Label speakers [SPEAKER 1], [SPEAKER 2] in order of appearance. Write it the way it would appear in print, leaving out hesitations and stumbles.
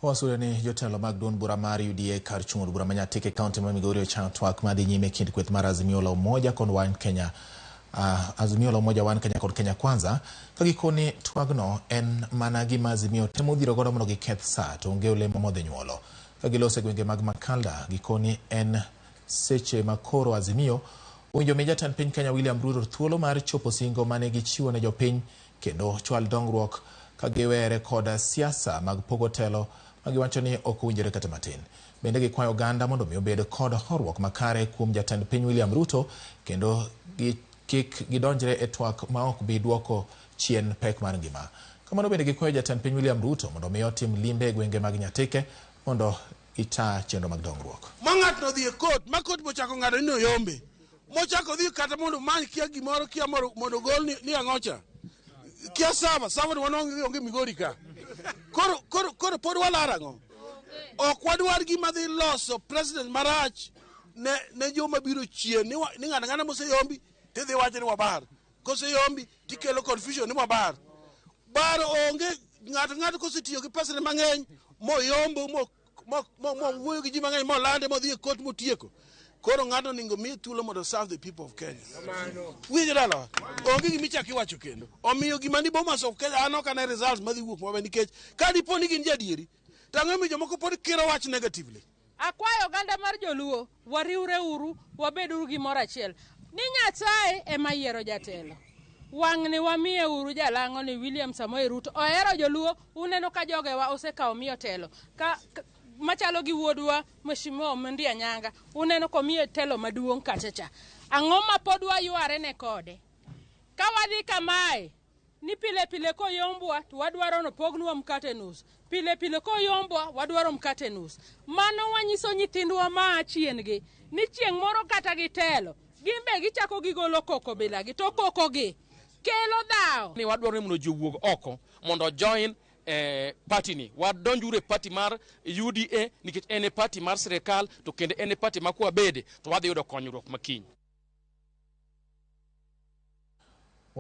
[SPEAKER 1] Kawasudo ni jotelo mag duond bura mar UDA kar chung' od bura ma Nyatike e kaunti ma Migori ochano twak madhi nyime e kind kweth mar Azimio la Umoja kod One Kenya Azimio la Umoja One Kenya kod Kenya Kwanza ka gikoni twagno en mana gima Azimio temo dhiro godo mondo giketh saa to onge olemo modhi nyuolo. Ka giloso e gwenge mag Makalda gikoni en seche ma koro Azimio owinjo mi jatend piny Kenya William Ruto thuolo mar chopo singo mane gichiwo ne jopiny kendo chwal dongruok ka giwere kod siasa mag pogo telo ma giwacho ni ok owinjore kata matin. Bende gikwayo oganda mondo mi obed kod horuok makare kuom jatend piny William Ruto kendo kik gidonjre e twak ma ok bi duoko chien pek mar ngima. Kamano bende gikwayo jatend piny William Ruto mondo mi otim limbe e gwenge mag Nyatike mondo gita chenro mag dongruok.
[SPEAKER 2] Ma ng'atno odhi e kot ma kot bochako ng'ado ni oyombe mochako odhi kata mondo omany kia gimoro kia mondo ogol ni ang'ocha kia sava sava ni wan onge Migori ka koro koro koro pod walar ang'o ok wadwar gima dhi loso president marach ne ne joma biro chien ni ni ng'ato ang'ata moseyombi tidhi wacho ni wabar koseyombi tikelo confusion ni wabar bar onge ng'ato ng'ato kosetiyo gi pesane mang'eny moyombo mo wuoyo gi ji mang'eny molande modhi e kot motieko koro ng'ato onego miye thuolo mondo serve the people of Kenya. Winjo dalawa onge gima ichako iwacho kendo omiyo gima ni Bomas of Kenya an ok ane results madhi wuok maber nikech ka dipo ni gin jadieri to ang'o miyo jomoko pod kiro wach negatively.
[SPEAKER 3] Akwayo oganda mar joluo wariwre uru wabed uru gimoro achiel ni Nyasaye ema yiero jatelo wang'ni wamiye uru jalang'o ni William Samoei Ruto ohero joluo uneno ka jogewa osekawo miyo telo ka machalo gi wuodwa Mheshimiwa Omondi Anyanga uneno komiye telo maduong' kacha cha ang'o ma pod wayware ne kode ka wadhi kamae ni pile pile koyombwa to wadwaro nopognwa mkate nus pile pile koyombwa wadwaro mkate nus mano wanyiso nyithindwa maa chien gi ni chieng' moro kata gitelo gin be gichako gigolo koko bilagi to koko gi kelo dhawo.
[SPEAKER 4] Ni wadwaro ni mondo ji owuog oko mondo join party ni wadonjuru e party mar UDA nikech en e party mar sirikal to kendo en e party ma kwabede to wadhi yudo konyruok makiny.